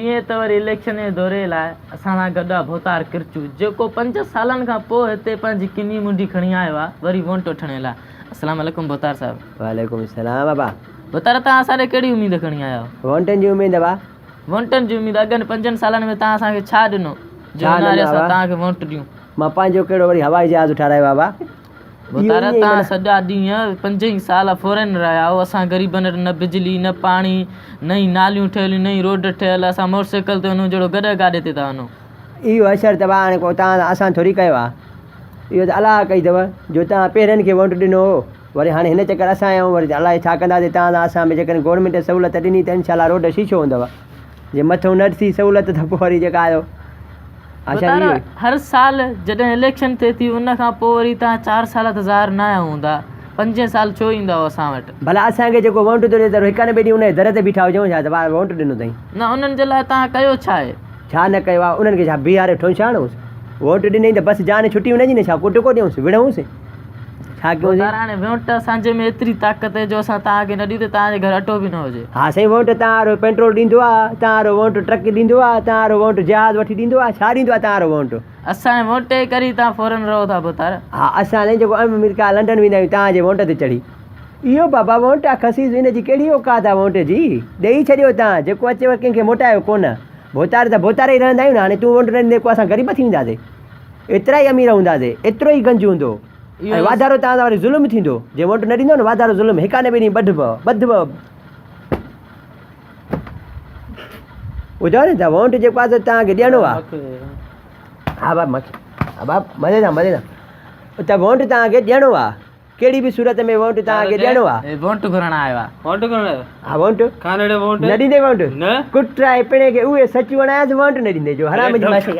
ائين ته وري اليڪشن جي دوري لاء اسان سان گڏ آ ڀوتار ڪرچو جيڪو پنج سالن کان پوء هتي پنهنجي ڪني منڍي کڻي آيو آ وري وونٽ وٺڻ لاء. السلام عليڪم ڀوتار صاحب. وعليڪم السلام ابا. ڀوتار توهان اسان ڏي ڪهڙي اميد کڻي آيا آهيو؟ وونٽن جي اميد ابا. وونٽن جي اميد اڳين پنجن سالن ۾ توهان اسان کي ڇا ڏنو جو ڇا هن ڏنو واري اسان ابا؟ توهان کي وونٽ ڏيون. مان پنهنجو ڪهڙو وري هوائي جهاز ٺارايو آ ابا. ڀوتارا توهان سڄا ڏينهن پنج ئي سال فورين رهيا آهيو اسان غريبن وٽ نه بجلي نه پاڻي نه ئي ناليون ٺهيل نه ئي روڊ ٺهيل اسان موٽر سائيڪل تي وڃون جهڙو گڏهه گاڏي تي ٿا وڃون. اهو حشر ته هاڻي ڪو توهان سان اسان ٿوري ڪيو آهي اهو ته الله ڪئي اٿو جو توهان پهرين کي وونٽ ڏنو هو وري هاڻي هن چڪر اسان آيا آهيون وري الائي ڇا ڪنداسين توهان سان اسان به جيڪڏهن گورنمينٽ سهولت ڏني ته انشاء الله روڊ شيشو هوندو جي مٿو نه ٿي سهولت ته پوء وري جيڪا آيو ڀوتارا هر سال جڏهن اليڪشن ٿئي ٿي ان کان پوء وري توهان چار سال ته ظاهر نه آيا هوندا پنجين سال ڇو ايندا آهيو اسان وٽ. ڀلا اسان کي جيڪو وونٽ ٿو ڏي ته هڪ نه ٻئي ڏينهن ان جي در تي بيٺا هجون ڇا ته ڀاء وونٽ ڏنو اٿئي. نه انهن جي لاء توهان ڪيو ڇا آهي. ڇا نه ڪيو آهي انهن کي ڇا بيهاري ٺونشا هڻونس وونٽ ڏنئي ته بس جان ڇٽي ان جي نه ڇا ڪٽڪو ڏيونس وڙهونس. ڇا ڪيون سين؟ ڀوتار هاڻي وونٽ اسان جي ۾ ايتري طاقت آهي جو اسان توهان کي نه ڏيون ته توهان جي گهر اٽو به نه هجي. ها سائين وونٽ توهان وارو پيٽرول ڏيندو آ، توهان وارو وونٽ ٽرڪ ڏيندو آ، توهان وارو وونٽ جهاز وٺي ڏيندو آ، ڇا ڏيندو آ توهان وارو وونٽ؟ اسان جي وونٽ جي ڪري ئي توهان فورن رهو ٿا ڀوتار. ها اسان سائين جيڪو آمريڪا لنڊن ويندا آهيون توهان جي وونٽ تي چڙهي. اهو بابا وونٽ آ خسيس ان جي ڪهڙي اوقات آ وونٽ جي. ڏيئي ڇڏيو توهان جيڪو اچيو ڪنهن کي موٽايو ڪونه. ڀوتار ته ڀوتار ئي رهندا آهيون نه هاڻي تون وونٽ نه ڏيندين ڪو اسان غريب ٿي وينداسين. ايترا ئي امير هونداسين ايترو ئي گنج هوندو. ۽ واڌارو توهان سان وري ظلم ٿيندو جي ووٽ نه ڏيندو نه واڌارو ظلم هڪانوي ڏينهن ٻڌبو ٻڌبو ٻڌو نه ته ووٽ جيڪو آهي سو توهان کي ڏيڻو آهي ها باب مکي ها باب مزي سان مزي سان ته ووٽ توهان کي ڏيڻو آهي ڪهڙي به صورت ۾ ووٽ توهان کي ڏيڻو آهي ووٽ گهرڻ آيو آهي ووٽ گهرڻ آيو ها ووٽ کانڙي ووٽ نه ڏيندي ووٽ نه ڪٽ آهي پڻي کي اهي سچ وڻايس ووٽ نه ڏيندي جو حرام جي ماسي